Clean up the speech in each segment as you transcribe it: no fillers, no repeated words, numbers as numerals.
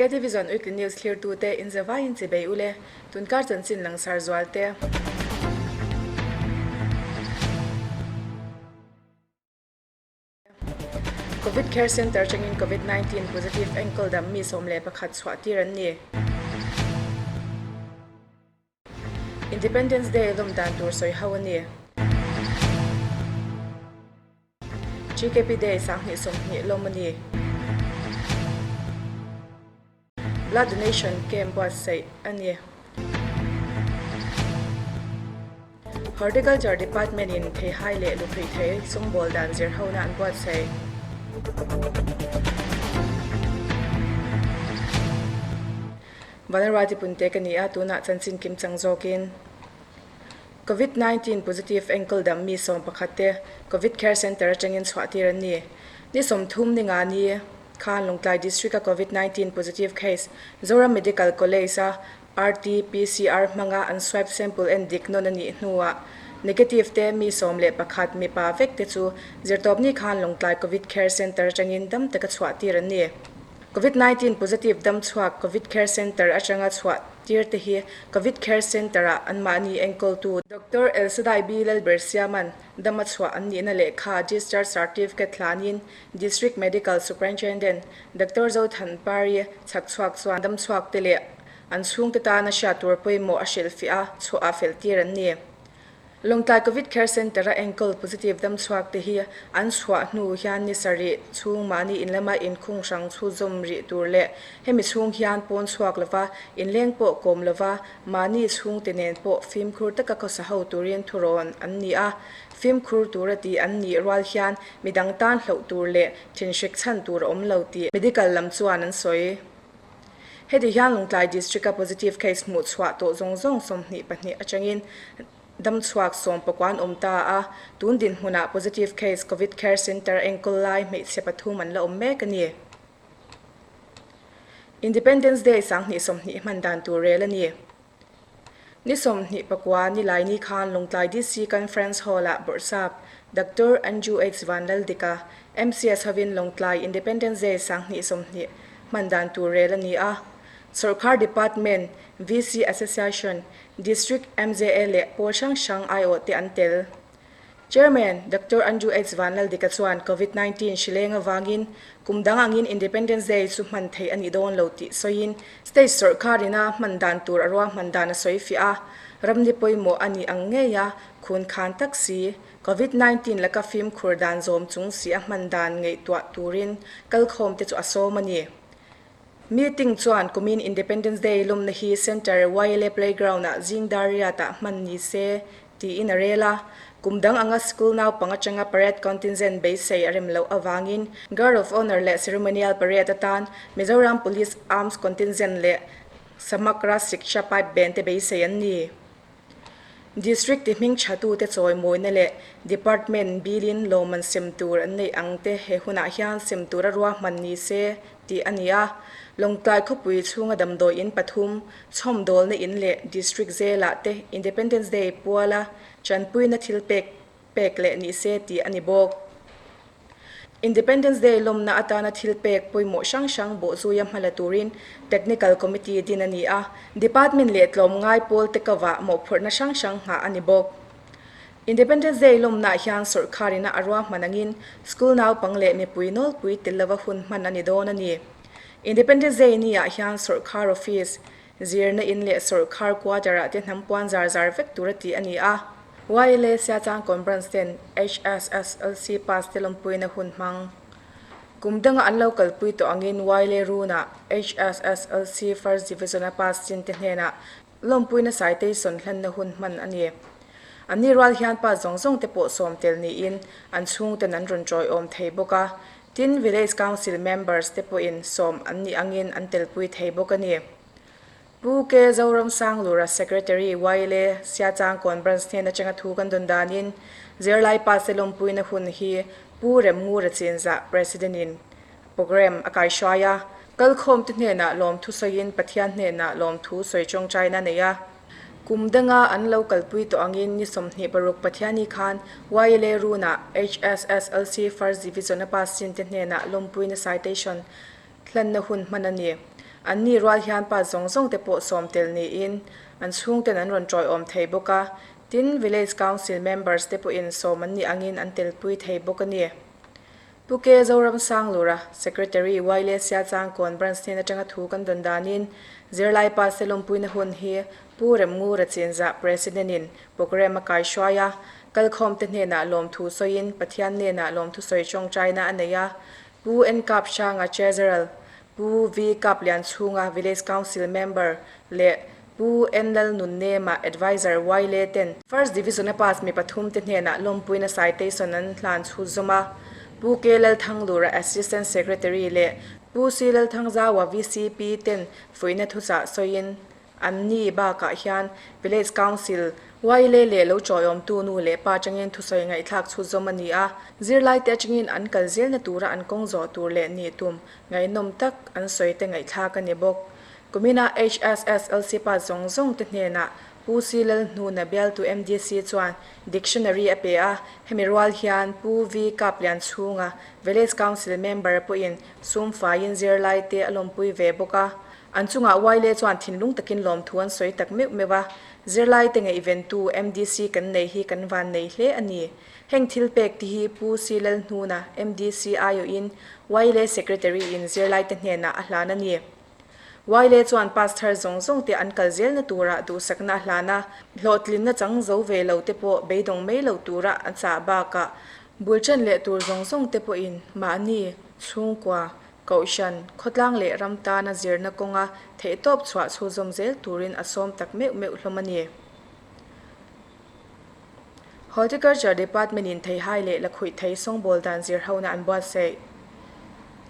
KTV Zone Weekly News thlirtute inzavaiin chibei ule, tunkar chanchin langsar zualte. Covid Care Centre atangin Covid 19 positive enkawl dam mi 11 chhuah tir an ni. Independence Day lawm dan tur sawi ho a ni. GKP Day 2020 lawm a ni. Blood Donation Camp buatsaih a ni. Horticulture Department in theihai leh luphei thei sawngbawl dan zir hona an buatsaih. Vanarwati punte ka ni a, tunah chanchin kim chang zawkin Covid 19 positive enkawl dam mi 11 te Covid Care Centre atangin chhuah tir an ni. Ni 30 ni nga ni khan Lawngtlai District a Covid 19 positive case Zoram Medical College a RT-PCR hmanga an swab sample en dik nawn a nih hnuah negative te mi 11 mipa vek te chu zirtawpni khan Lawngtlai Covid Care Centre atangin dam taka chhuah tir an ni. Covid 19 positive dam chhuak Covid Care Centre atanga chhuah tir te hi Covid Care Centre ah anmahni enkawltu Doctor Elsadai B Lalbersiaman dama chhuah an nihna lehkha discharge certificate hlanin District Medical Superintendent Doctor Zothanpari chhak chhuak chuan dam chhuak te leh an chhungte tana hriat tur pawimawh a hrilhfiah a, chhuah ah fel tir an ni. Lawngtlai Covid Care Centre a enkawl positive dam chhuak te hi an chhuah hnu hian ni sarih chhung mahni in lama inkhung hrang chhu zawm rih tur leh hemi chhung hian pawn chhuak lova, inleng pawh kawm lova, mahni chhungte nen pawh fimkhur taka khawsa ho turin thurawn an ni a. Fimkhur tura tih an nih rual hian midang tan hloh tur leh thinhrik chhan tur a awm lo tih medical lam chuan an sawi. Heti hian Lawngtlai District-a positive case hmuh chhuah tawh zawng zawng 22 atangin dam chhuak 19 an awm ta a, tun dinhmunah positive case Covid Care Centre enkawl lai hmeichhe pathum an la awm mek a ni. Independence Day 2020 hman dan tur rel a ni. Ni 29 ni Laini khan Lawngtlai DC Conference Hall-ah Bawrhsap Doctor Andrew H Vanlaldika, MCS hovin Lawngtlai Independence Day 2020 hman dan tur rel a ni a. Sawrkar Department, VC Association, District MJA leh pawl hrang hrang aiawh te an tel. Chairman Doctor Andrew H Vanlaldika chuan Covid 19 hrileng avangin kum dang angin Independence Day chu hman theih a nih dawn lo tih sawiin state sawrkar ina hman dan tur a ruahman dan a sawi fiah a, ramni pawimawh a nih ang ngei a, khun khan tak si, Covid 19 laka fimkhur dan zawm chung si a hman dan ngaihtuah turin kalkhawm te chu a sawm a ni. Meeting chuan kumin Independence Day lawmna hi Centre YLA Playground-ah zing dar riatah hman ni se tiin a rel a. Kum dang anga school naupang atanga parade contingent beisei a rem loh avangin Guard of Honour leh Ceremonial Parade atan Mizoram Police Arms Contingent leh Samagra Shiksha Pipe Band te beisei an ni. District ti hming thatute chawimawina leh Department bilin lawmman sem tur an neih ang te he hunah hian sem tura ruahman ni se tih a ni a. Lawngtlai khawpui chhunga damdawi in pathum, chhawmdawlna in leh District zelah te Independence Day puala tanpuina thil pek pek leh ni se tih a ni bawk. Independence Day lawmna atana thil pek pawimawh hrang hrang bawhzuia hmala turin Technical Committee din a ni a, Department leh tlawmngai pawl te kavah mawhphurhna hrang hrang nghah a ni bawk. Independence Day lawmnaah hian sawrkharina a ruahman angin school naupang leh mipui nawlpui tel lova hun hman a ni dawn a ni. Independence Day niah hian sawrkhar office, zirna in leh sawrkhar quarter-ah te hnam puan zar zar vek tura tih a ni a. YLA Siachangkawn Branch ten HSSLC pass te lawmpuina hun hmang. Kum danga an lo kalpui tawh angin YLA Run-ah HSSLC First Division-a pass chin te hnenah lawmpuina citation hlanna hun hman a ni. Anni rual hian pass zawng zawng te pawh sawm tel niin an chhungten an rawn tawiawm thei bawk a, tin Village Council members te pawhin sawm an nih angin an telpui thei bawk a ni. Pu K Zoram Sanglura Secretary YLA Siachangkawn Branch hnen atanga thu kan dawn danin zirlai pa se lawmpuina hun hi Pu Remngura Chinzah President in programme a kaihruai a. Kalkhawmte hnenah lawmthu sawiin Pathian hnenah lawmthu sawi tawngtaina nei a. Kum danga an lo kalpui tawh angin ni 26 Pathiani khan YLA Run-ah HSSLC First Division a pass chin te hnenah lawmpuina citation hlanna hun hman a ni. Anni rual hian pa zawng zawng te pawh sawm tel niin an chhungten an rawn tawiawm thei bawk a, tin Village Council members te pawhin sawm an nih angin an telpui thei bawk a ni. Pu K. Zoram Sanglura, Secretary, Ylea Siachangkawn Branch hnen atanga thu kan dawn danin zirlai pa se lawmpuina hun hi Pu Remngura Chinzah President-in programme a kaihruai a, kalkhawmte hnenah lawmthu sawiin Pathian hnenah lawmthu sawi tawngtaina a nei a, Pu N. Kaphranga Treasurer, Pu V. Kaplianchhunga Village Council Member leh Pu N. Lalnunnema Adviser Ylea ten First Division a pass mi pathum te hnenah lawmpuina citation an hlan chhut zawm a, Pu K. Lalthanglura Assistant Secretary leh Pu C. Lalthangzaua VCP ten fuihna thuchah sawiin An ni bakah hian Village Council, Ylea leh lo chawiawmtu nu leh pa atangin thusawi ngaihthlak chhut zawm a ni a, zirlaite atangin an kal zelna tura an kawng zawh tur leh nih tum ngaihnawm tak an sawi te ngaihthlak a ni bawk. Kumina HSSLC pa zawng zawng te hnenah Pu C. Lalhnuna bialtu MDC chuan Dictionary a pe a, hemi rual hian Pu V. Kaplianchhunga Village Council member pawhin sum faiin zirlaite a lawmpui ve bawk a. An chungah Ylea chuan thinlung takin lawmthu an sawi tak meuh meuh a, zirlaite ngaihventu MDC kan nei hi kan van nei hle a ni. Heng thil pek te hi Pu C. Lalhnuna, MDC aiawhin Ylea Secretary in zirlaite hnenah a hlan a ni. Ylea chuan pass thar zawng zawng te an kal zelna turah duhsakna a hlan a, hlawhtlinna chang zo ve lo te pawh beidawng mai lo tura a chah bakah bul ṭan leh tur zawng zawng te pawhin mahni, chhungkua, Kohhran, khawtlang leh ram tana zirna kawnga theihtawp chhuah chhuzawm zel turin a sawm tak meuh meuh hlawm a ni. Horticulture Department-in theihai leh lakhuih thei sawngbawl dan zirhona an buatsaih.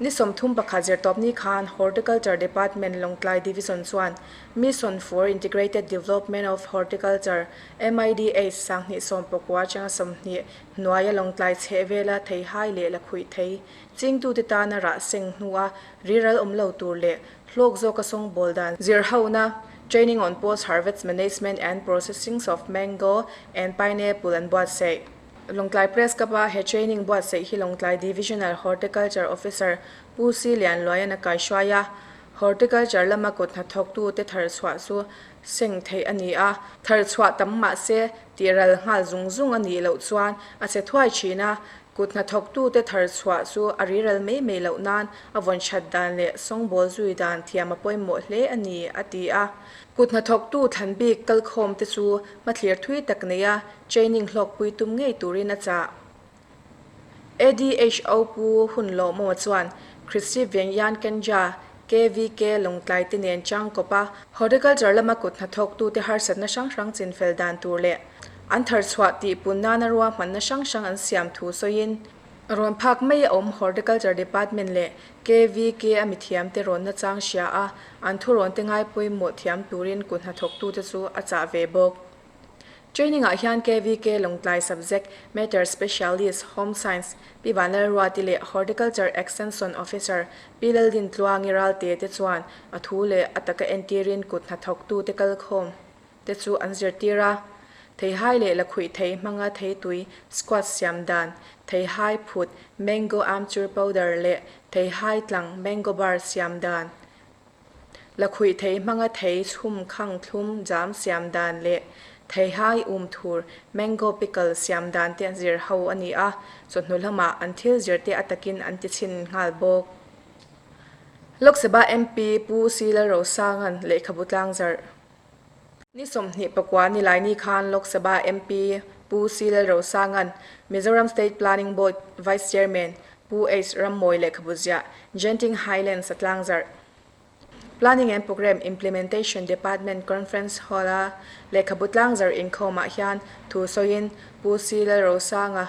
Ni 31 zirtawpni khan Horticulture Department Lawngtlai Division chuan Mission for Integrated Development of Horticulture, MIDH, 2019 atanga 20 hnuaia Lawngtlai chhehvela theihai leh lakhuih thei Chingtute tana rah seng hnua riral awm lo tur leh hlawk zawka sawngbawl dan zirhona, Training on Post Harvest Management and Processings of Mango and Pineapple an buatsaih. Lawngtlai Press Club-a he training buatsaih hi Lawngtlai Divisional Horticulture Officer Pu Si Lian Luaian a kaihruai a, Horticulture lama kut hnathawktute thar chhuah chu seng theih a ni a, thar chhuah tam mah se tih ral nghal zung zung a nih loh chuan a che thuai thin a, Kut hnathawktute thar chhuah chu a riral mai mai loh nan a vawn that dan leh sawngbawl zui dan thiam a pawimawh hle a ni, a ti a. Kut hnathawktu thlan bik kalkhawmte chu hmathlir thui tak neia training hlawkpui tum ngei turin a chah. ADHO Pu Hunlawmawma chuan Kristi Vengyan Kendra, KVK, Lawngtlai te nen changkawp a, Horticulture lama kut hnathawktute harsatna hrang hrang chinfel dan tur leh An tharchhuah tih pun nana ruahmanna hrang hrang an siam thu sawiin, rawn phak mai a awm Horticulture Department leh KVK a mithiamte rawn nachang hria a, an thurawnte ngai pawimawh thiam turin kut hnathawktute chu a chah ve bawk. Training ah hian KVK Lawngtlai Subject Matter Specialist Home Science Pi Vanlalruati leh Horticulture Extension Officer Pi Laldintluangi Ralte te chuan a thu leh a taka entirin kut hnathawktute kalkhawm te chu an zirtir a, theihai leh lakhuih thei hmanga theitui squash siam dan, theihai phut mango amchur powder leh theihai tlang mango bar siam dan, lakhuih thei hmanga thei chhum khang thlum jam siam dan leh theihai um thur mango pickle siam dan te an zir ho a ni a, chawhnu lamah an thil zir te a takin an ti chhin nghal bawk. Lok Sabha MP Pu C Lalrosanga'n lehkhabu tlangzarh. Ni 29 Nilaini khan Lok Sabha MP Pu C Lalrosanga'n Mizoram State Planning Board Vice Chairman Pu H Rammawi lehkhabu ziah Genting Highlands a tlangzarh. Planning and Programme Implementation Department Conference Hall-a lehkhabu tlangzarh inkhawmah hian thu sawiin Pu C Lalrosanga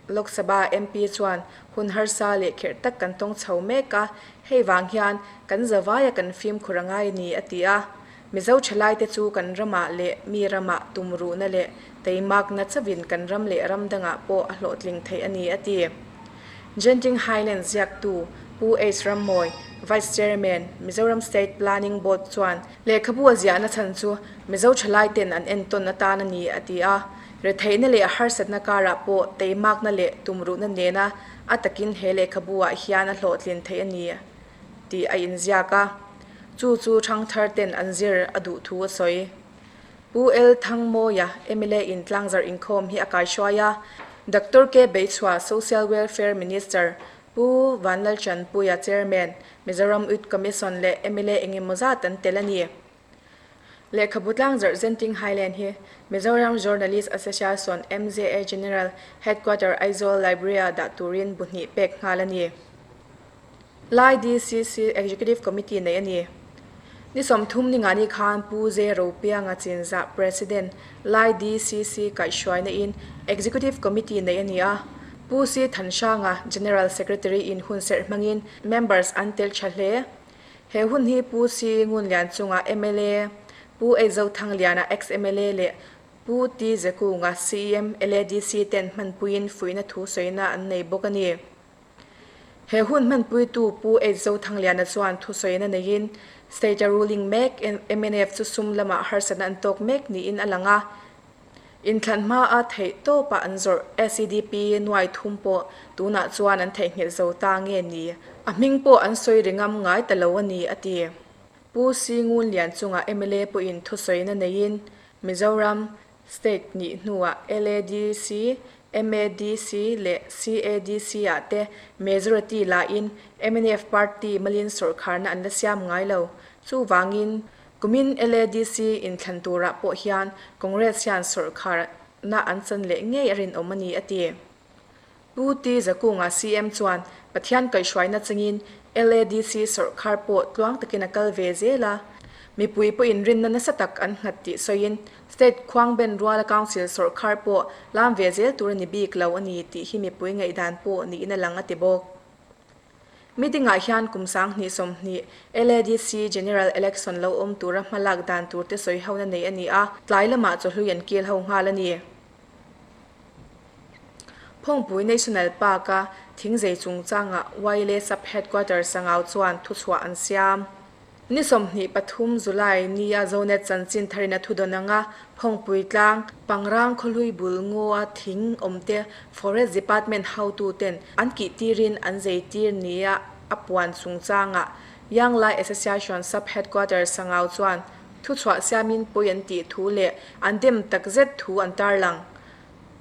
Lok Sabha MP chuan hun harsa leh kherh tak kan tawng chho mek a, hei vang hian kan zavaia kan fimkhur a ngai a ni, a ti a. Mizo thalaite chu kan ramah leh mi ramah tumruhna leh teimakna chauhin kan ram leh ram dangah pawh a hlawhtling theih a ni, a ti. Genting Highlands ziaktu Pu H Rammawi, Vice Chairman, Mizoram State Planning Board chuan lehkhabu a ziahna chhan chu Mizo thalaiten an entawn atan a ni, a ti a. Retheihna leh harsatna karah pawh teimakna leh tumruhna nena a takin he lehkhabu ah hian a hlawhtlin theih a ni tih a inziak a. Chu chu ṭhangthar ten an zir a duh thu a sawi. Pu L. Thangmawia, mla in tlangzarh inkhawm hi a kaihruai a, Doctor K. Beichhua, Social Welfare Minister, Pu Vanlalchanpuia, Chairman, Mizoram Youth Commission leh mla engemaw zat an tel a ni. Lehkhabu tlangzarh Zenting Highland hi Mizoram Journalist Association, MJA, General Headquarter Aizawl Library-ah dah turin bu hnih pek nghal a ni. Lai DCC Executive Committee neih a ni. Ni 30 ni ngah ni khan Pu Ze Ropianga Chinzah President Lai DCC kaihhruaina in Executive Committee neih a ni a. Pu Si Thanhranga General Secretary in hun serh hmangin members an tel tha hle. He hun hi Pu Si Ngunlian chunga mla, Pu Eizo Thangliana ex-mla leh Pu Ti Zekunga CEM LADC ten hmanpuiin fuihna thu sawina an nei bawk a ni. He hun hmanpuitu Pu H. Zothangliana chuan thusawina neiin State-a ruling mek mnf chu sum lamah harsatna an tawk mek niin a lang a. Inthlan hmaa theih tawpah an zawrh SEDP nuai thum pawh tunah chuan an theihnghilh zo ta nge ni? A hming pawh an sawi ri ngam ngai ta lo a ni, a ti. Pu Si Ngunlian chungah mla pawhin thusawina neiin Mizoram State nih hnuah LADC, MADC leh CADC-ah te majority lahin mnf party malin sawrkharna an la siam ngai lo. Chuvangin, kumin LADC inthlan turah pawh hian Congress hian sawrkharna an chan leh ngei a rinawm a ni, a ti. Pu T. Zakunga CM chuan Pathian kaihhruaina chungin LADC sawrhkhar pawh tluang takin a kal ve zel a, mipui pawhin rinna nasa tak an nghat tih sawiin State Khuangben Ruala Council sawrhkhar pawh lam ve zel tur a ni bik lo a ni tih hi mipui ngaihdan pawh niin a lang a ti bawk. Meeting ah hian kum 2020 LADC General Election lo awm tura hmalak dan turte sawihona nei a ni a, tlai lamah chawhlui an kil ho nghal a ni. Phawngpui National Park-a thingzei chungchangah YLA Sub-Headquarter Sangau chuan thuchhuah an siam. Ni 23 July nia Zonet chanchin tharin a thudawn anga Phawngpui tlang, Pangrang khawhlui bul ngaw-a thing awmte Forest Department hotuten an kih tirin an zei tir nia a puan chungchangah Young Lai Association Sub-Headquarter Sangau chuan Thuchhuah siamin pawi an tih thu leh an dem takzet thu an tarlang.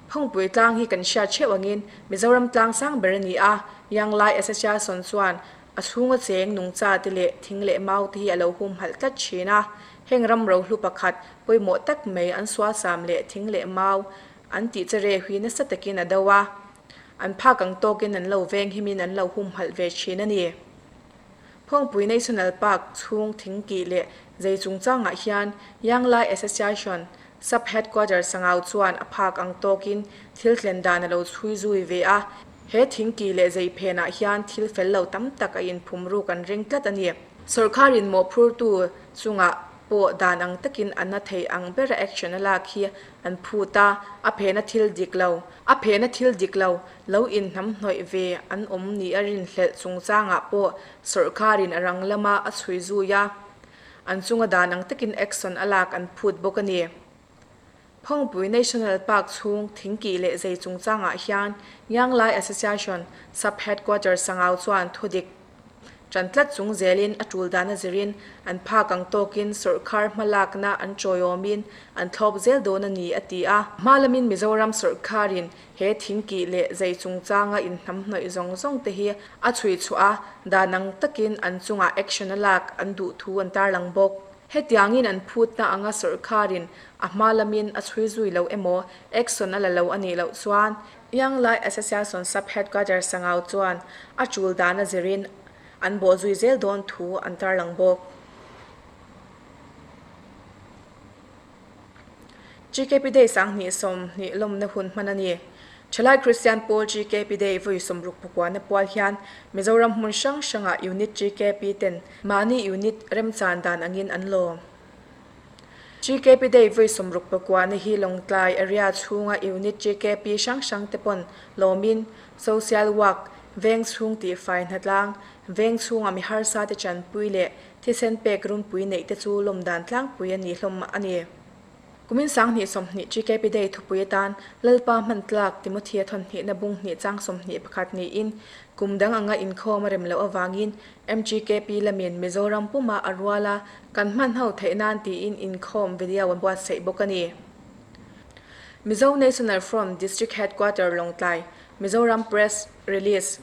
Phawngpui tlang hi kan hriat theuh angin Mizoram tlang sang ber a ni a, Yanglai Association chuan a chhunga cheng nungcha te leh thing leh mau te hi a lo humhalh tlat thin a. Heng ram rohlu pakhat pawimawh tak mai an sualsam leh thing leh mau an tih che re hui nasa takin a do a, an phak ang tawkin an lo veng himin an lo humhalh ve thin a ni. Phawngpui National Park chhung thingkih leh zei chungchangah hian Yanglai Association Sub-Headquarter Sangau chuan a phak ang tawkin thil thlen dan a lo chhui zui ve a. He thingkih leh zei phenah hian thil fel lo tam tak a inphum ruk an ring tlat a ni. Sawrkharin mawhphurtu chungah pawh dan ang takin a na thei ang bera action a lak hi an phut a, a phena thil dik lo, a phena thil dik lo lo inhnamhnawih ve an awm nia rinhlelh chungchangah pawh sawrkharin a rang lama a chhui zui a, an chunga dan ang takin action a lak an phut bawk a ni. Phawngpui National Park chhung thingkih leh zei chungchangah hian Yanglai Association Sub-Headquarter Sangau chuan thudik Ṭan tlat chung zelin a ṭul dan a zirin an phak ang tawkin sawrhkhar hmalakna an ṭawiawmin an thlawp zel dawn a ni, a ti a. Hma lamin Mizoram sawrhkharin he thingkih leh zei chungchanga inhnamhnawih zawng zawng te hi a chhui chhuah a, dan ang takin an chungah action a lak an duh thu an tarlang bawk. Hetiangin an phutna anga sawrhkharin a hma lamin a chhui zui lo emaw action a la lo a nih loh chuan Yanglai Association Sub-Headquarter Sangau chuan a tul dan a zirin an bawhzui zel dawn thu an tarlang bawk. GKP Day 2020 lawmna hun hman a ni. Thalai Kristian Pawl GKP Day vawi 60 pakuana pual hian Mizoram hmun hrang hrangah Unit GKP ten mahni unit remchan dan angin an lawm. GKP Day vawi 69 hi Lawngtlai area chhunga unit GKP hrang hrang te pawn lawmin social work, veng chhung tihfai hnatlang, veng chhunga mi harsa te chanpui leh thisen pek runpui neih te chu lawm dan tlangpui a ni hlawm a ni. Kumin 2020 GKP Day thupui atan Lalpa hman tlak Timothea thawnhnihna bung hnih chang 21 niin kum dang anga inkhawm a rem loh avangin MGKP lamin Mizoram puma a rual a kan hman ho theih nan tiin inkhawm video a buatsaih bawk a ni. Mizo National Front District Headquarter Lawngtlai, Mizoram Press Release.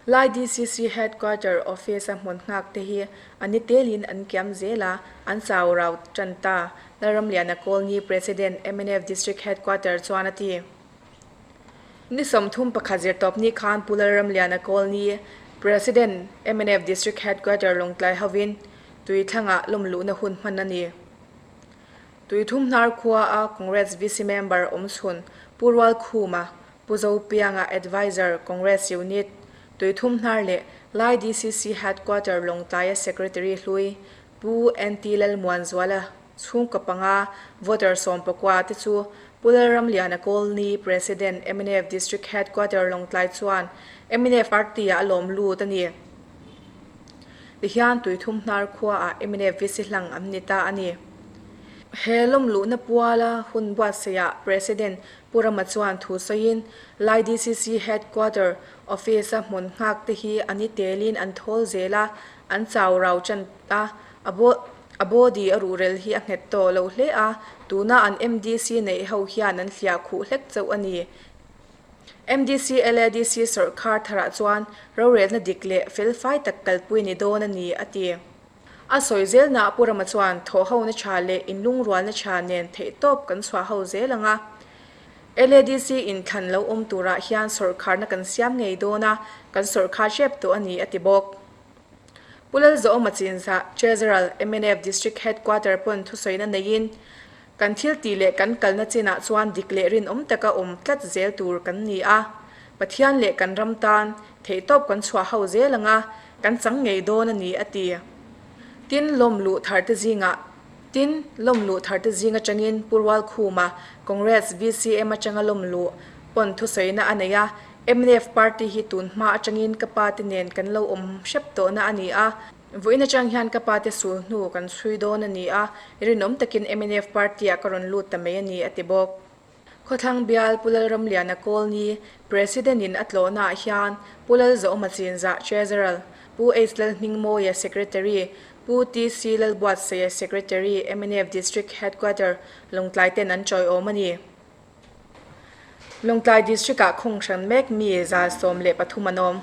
Lai DCC Headquarter Office a hmun nghak te hi a ni telin an kiam zel a, an chau rau tan ta, Lalramliana Kawlni President mnf District Headquarter chuan a ti. Ni 31 zirtawpni khan Pu Lalramliana Kawlni, President mnf District Headquarter Lawngtlai hovin Tuithlangah lawmluhna hun hman a ni. Tuithumhnar khua a Congress VC member awmchhun Pu Rualkhuma, Pu Zopianga Adviser Congress Unit, Tuithumhnar leh Lai DCC Headquarter Lawngtlaia Secretary hlui Pu NT Lalmuanzuala chhungkaw panga voter 19 te chu Pu Lalramliana Kawlni President mnf District Headquarter Lawngtlai chuan mnf Party-ah a lawm lut a ni. Tihian Tuithumhnar khuaah mnf VC hlang an ni ta a ni. He lawmluhna puala hun buatsaihah President Pu Rama chuan thu sawiin, Lai DCC Headquarter Office-a hmun nghak te hi a ni telin an thawl zel a, an chau rau tan a, a body a ruhrel hi a nghet tawh lo hle a, tuna an MDC neih ho hian an hliah khuh hlek chauh a ni. MDC LADC sawrhkhar tharah chuan rorelna dik leh felfai tak kalpui ni dawn a ni, a ti. A sawi zelnaah Pu Rama chuan thawhhona tha leh inlungrualna tha nen theihtawp kan chhuah ho zel ang a. LADC inthlan lo awm turah hian sawrkharna kan siam ngei dawn a, kan sawrkhar hrep tawh a ni, a ti bawk. Pu Lalzawma Chinzah, Treasurer, mnf District Headquarter pawn thusawina neiin, Kan thil tih leh kan kalna chinah chuan dik leh rinawm taka awm tlat zel tur kan ni a, Pathian leh kan ram tan theihtawp kan chhuah ho zel ang a, kan chang ngei dawn a ni, a ti. Tin, lawm luh tharte zingah Tin, lawm luh tharte zing atangin Pu Rualkhuma, Congress VCM atanga lawm luh pawn thusawina a nei a, mnf party hi tun hma atangin ka pa te nen kan lo awm hrep tawhna a ni a, Vawiin atang hian ka pa te sul hnu kan chhui dawn a ni a, rinawm takin mnf party ah ka rawn lut ta mai a ni, a ti bawk. Khawthlang bial Pu Lalramliana Kawlni, President in a tlawhna ah hian Pu Lalzawma Chinzah, Treasurer, Pu H Lalhmingmawia, Secretary, Pu TC Lalbuatsaia, Secretary, mnf District Headquarter, Lawngtlai ten an chawiawm a ni. Lawngtlai District-ah khung hran mek mi 113 an awm.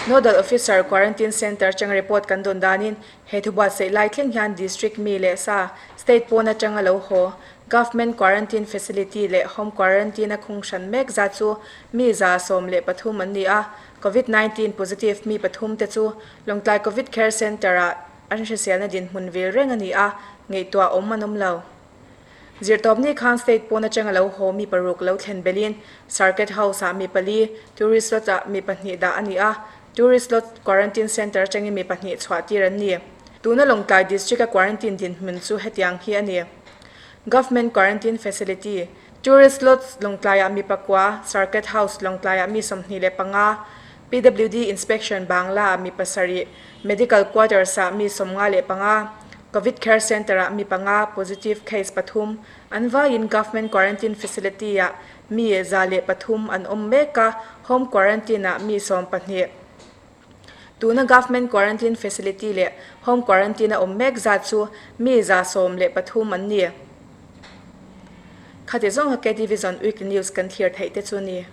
Nodal Officer Quarantine Centre atanga report kan dawn danin he thu buatsaih lai thleng hian District mi leh sa, State pawn atanga lo haw, Government Quarantine Facility leh Home Quarantine-a khung hran mek zat chu mi 113 an ni a, Covid 19 positive mi pathum te chu Lawngtlai Covid Care Centre-ah an hriselna dinhmun vil reng a ni a, ngaihtuah awm an awm lo. Zirtawpni khan state pawn atanga lo haw mi paruk lo thlen belhin Circuit House-ah mi pali, Tourist Lodge-ah mi pahnih dah a ni a, Tourist Lodge Quarantine Centre atangin mi pahnih chhuah tir an ni. Tuna Lawngtlai District-a quarantine dinhmun chu hetiang hi a ni. Government Quarantine Facility, Tourist Lodge Lawngtlaiah mi pakua, Circuit House Lawngtlaiah mi 25, PWD Inspection Bangla-ah mi pasarih, Medical Quarters-ah mi 55, Covid Care Centre-ah mi panga positive case pathum, an vaiin Government Quarantine Facility-ah mi 103 an awm mek a, Home Quarantine-ah mi 12. Tuna Government Quarantine Facility leh Home Quarantine-a awm mek zat chu mi 113 an ni. Khati zawnga KTV Zone Weekly News kan thlir theih te chu ni.